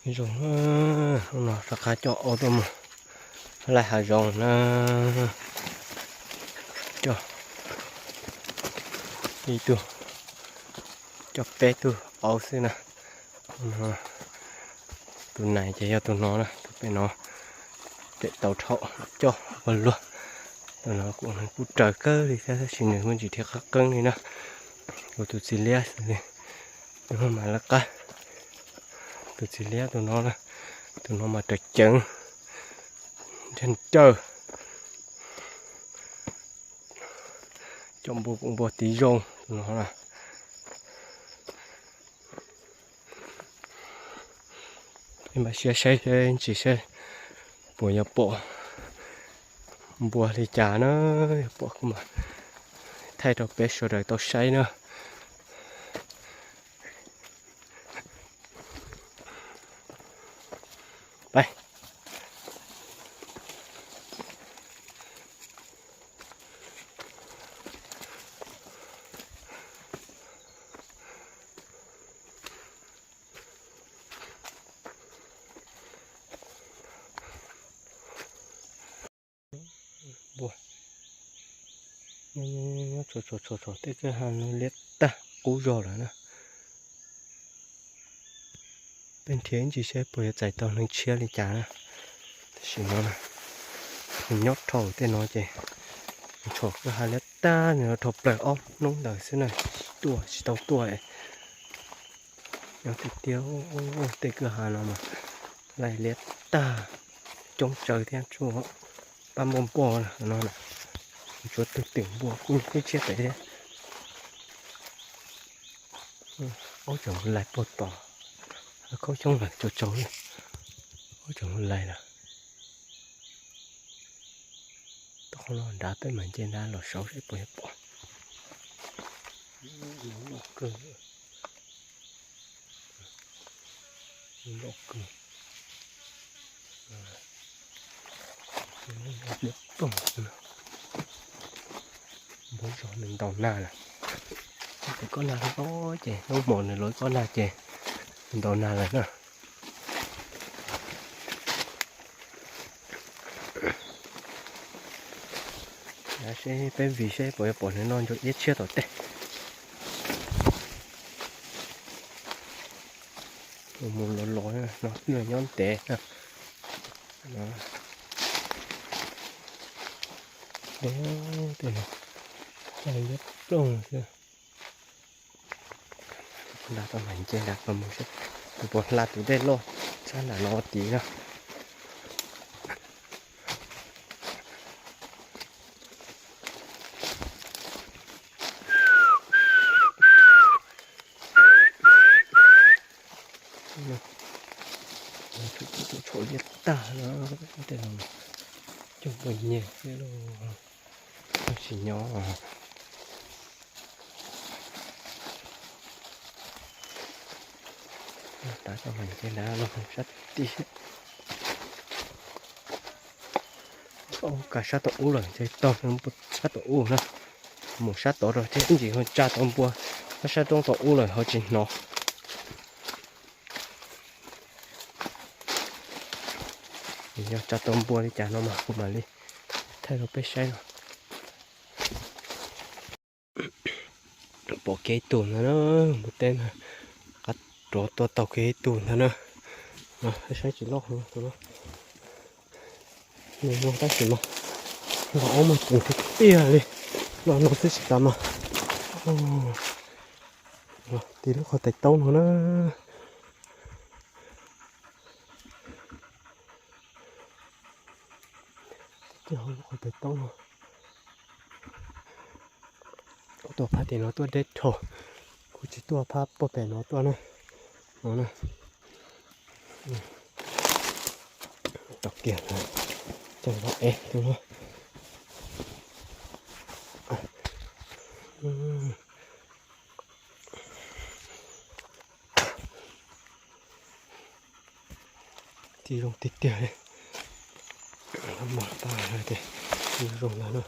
Zoo, hnub no rov qab coj aub tuaj mus laij hav zoov na. Coj ib tug, coj peb tug aub xwb na. Tus nais ces yog tus no na, tus pem no, pem tau dhau coj ua luag. Tus no kuj, kuj raws kawg li thiab tab sis nws muaj ntsis dhia qab qeeb li na. Kuv tus txiv liab xws li nws mas lawv qab. Tus txiv liab tus no na, tus no mas raws ceev, nrhawj, coj npua, npua tiv zoo tus no na. Peb mam siab saib seb ntsis seb puas yuav pom npua li cas na, yog pom kuv mam thaij rau peb sawv daws tau saib na. Npua, nyob tso tso tso tso tej kwj ha no liab tag qub zog lawm na. Peb nrhiav ib ntsis seb puas yuav txais tau neeg tshiab li cas na. Tam sim no nws nyob dhau tej no ces tso kwj ha liab tag, nws dhau plaws ob hnub ntawd xwb na, tuaj tsis tau tuaj. Nyob tiag tiag, tej kwj ha no mas laij liab tag, coob tsawv thiab, pab npua npua no, tsuav tug twm npua kuj tshiab pem thiab. Aub tseem mus lais puag tod, khaub xyoob lawm tsaus tsaus li, aub tseem mus lais lawm. Tom qhov no nrad peb mam nce nrad los saud seb puas yuav pom. Loj kawg, loj kawg. Npua zog nws ntaus nag lawm. Tes kob nag loj ces hnub hmo nws lov kob nag ces ntaus nag lawm na. Seb peb vij seb puas yuav pom nws noj ncua iab tshiab tom tej. Mus los los no twb nyob ntev na. Deb tej no, liab ploog xwb. Nrad tau mam nce nrad los mus seb puas hla tus dej loj tshab nram no tid na. Tshuav liab tag no, tej no cog npua nyeg xwb lauj, tsis nyob. Nrad tau mam nce nrad los sab tid. Ka sab tom ub lawm, nce tog sab tom ub na. Mus sab tod rau thiab ib ntsis ho tsa tau npua, sab roob tom ub lawm ho tsis hnov. Yog tsa tau npua li cas no mas kuv mam li thaij rau peb saib no. Pom kiag ib tug ntag na, npua teb na, qab rov tuaj taug kiag ib tug ntag na. Saib tsis loj heev tus no. Nws no tab sis mas los ob muag ceev tiag tiag li, los no xwb tsis tas mas tig lub qhov tais taub no na. Tig lub qhov tais taub no. Tuaj phab tim no tuaj deb dhau, kuv tsis tuaj phab puag pem no tuaj na. No na. Tau kiag, coj los ev tus no. Tig zoo tiag tiag li. Mos tas tias tig zoo ntag na.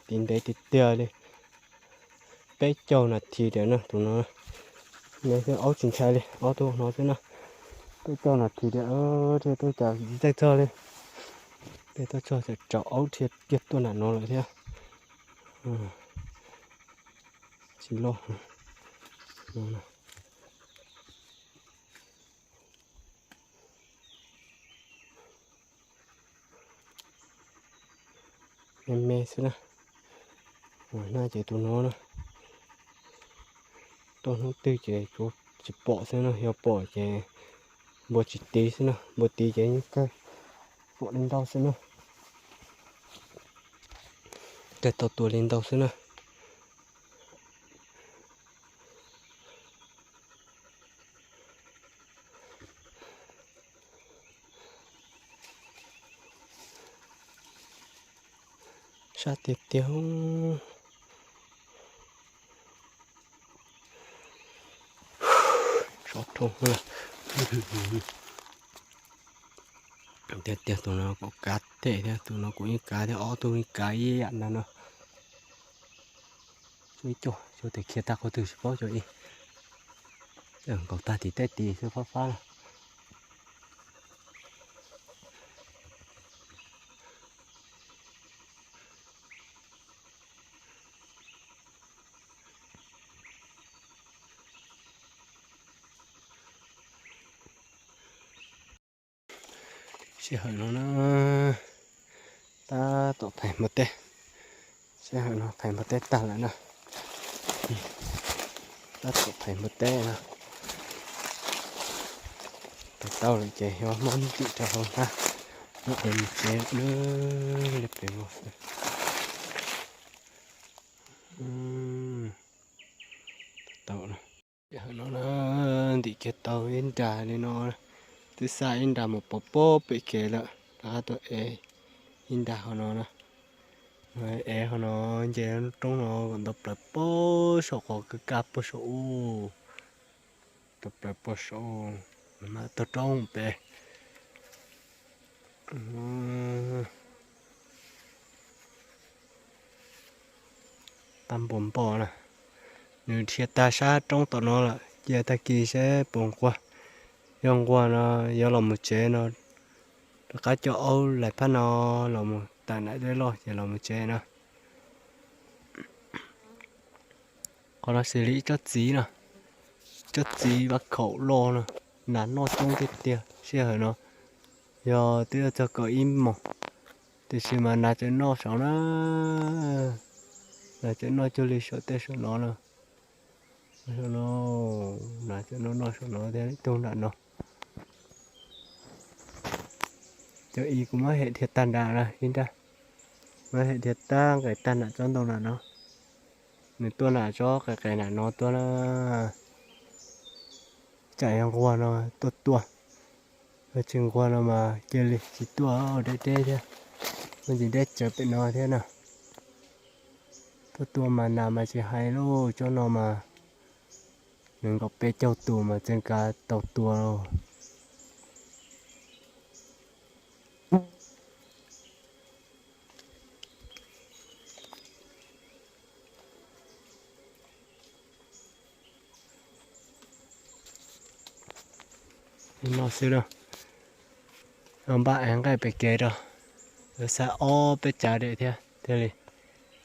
Tiv ntev tiag tiag li. peb caug nas this tiam no tus no. Aub tsis ntshai li, ob tug no xwb na. Peb caug nas this tiam thiaj tuaj cas tsis txog li. Peb tuaj txog rau aub dhia kiag tuaj nram no lawm thiab. Tsis loj. Me me xwb na. Ua na ces tus no na, tuaj hnub twg ces tsuas tsis pom xwb na, yog pom ces npua tsis tiv xwb na, npua tiv ces yeej kawg pom li ntau xwb na. Kawg tau tua li ntau xwb na. Sab tiag tiag. Sov rau tiag tiag, tus no kuj kav them thiab, tus no kuj yeej kav thiab, ob tug yeej kav ib yam ntag no. Cuab ib co, cuab tes khiav tag qhov twg tsis paub, cuab ib nkaus tag tim tej tis xwb fab fab na. Sij hawm no na, tab tom phais npua teb. Sij hawm no phais npua teb tag lawm na. Tab tom phais npua teb no. Phais tau lawm ces yuav muab ntsim rau hauv hnab, muab ev mus tsev li pem vog. Tau no, ntim kiag tau ib nra li no, twb xa ib nra mus pov pob pem kev lawm, rov qab tuaj ev ib nra hauv no na. Ev hauv no, nce roob no kom nto plaws pob saum qhov kab kab pob saum ub, nto plaws pob saum, mas tog roob pem. Tab npua npoj na, nws dhia tag sab roob tom no lawm, cia tag kis seb puas nquag. Yog nquag no yuav los mus tsev no, rov qab coj aub lais phab no los mus tam nram dej loj ces los mus tsev na. Qhov no xws li ib tsob txiv no, tsob txiv vaj khaum loj no, nas noj coob tiag tiag sij hawm no. Yog twb yuav txog kaum ib moos, tiam sis mas nas tseem noj saud na, nas tseem noj cuag li saum tej saum no na. Nas tseem noj noj saum no thiab ib tug nram no. Cov ib kuv muab hem dhia tag nram na ib nrab, muab hem dhia tag nqes tag nram tsob ntoo nram no. Nws tuaj nram tsob qe qe nram no tuaj na. Tsam yog nquag no tuaj tuaj, yog tsis nquag no mas cia li tsis tuaj, deb deb thiab, muaj ntsis deb tsawv pem no thiab na. Tuaj tuaj mas nas mas tsis hais lauj, tsob no mas nees nkaum peb caug tus mas txee kav tau tua lauj. Li no xwb na, npaj ev nqaij pem kev rau, yuav xa ob peb tsav dej thiab thiaj li,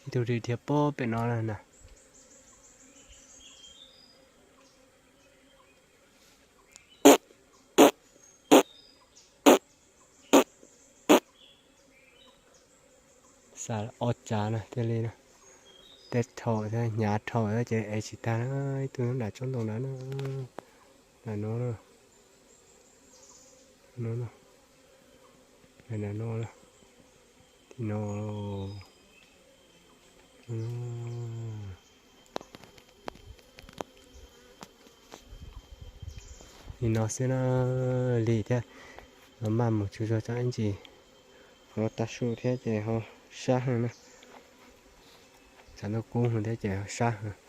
ib tug ris dhia pob pem no na. Xa ob tsav na thiaj li, tej dhau thiab hnyav dhau thiab ces ev tsis tag na, ib tug nyob nram tsob ntoo ntawd na, nram no na, no, nram no, tim no. Li no xwb na, lig thiab, los maj mus tsaug zog tso ib ntsis, ho tag su thiab ces ho sab heev na, tshav ntuj kub heev thiab ces ho sab heev.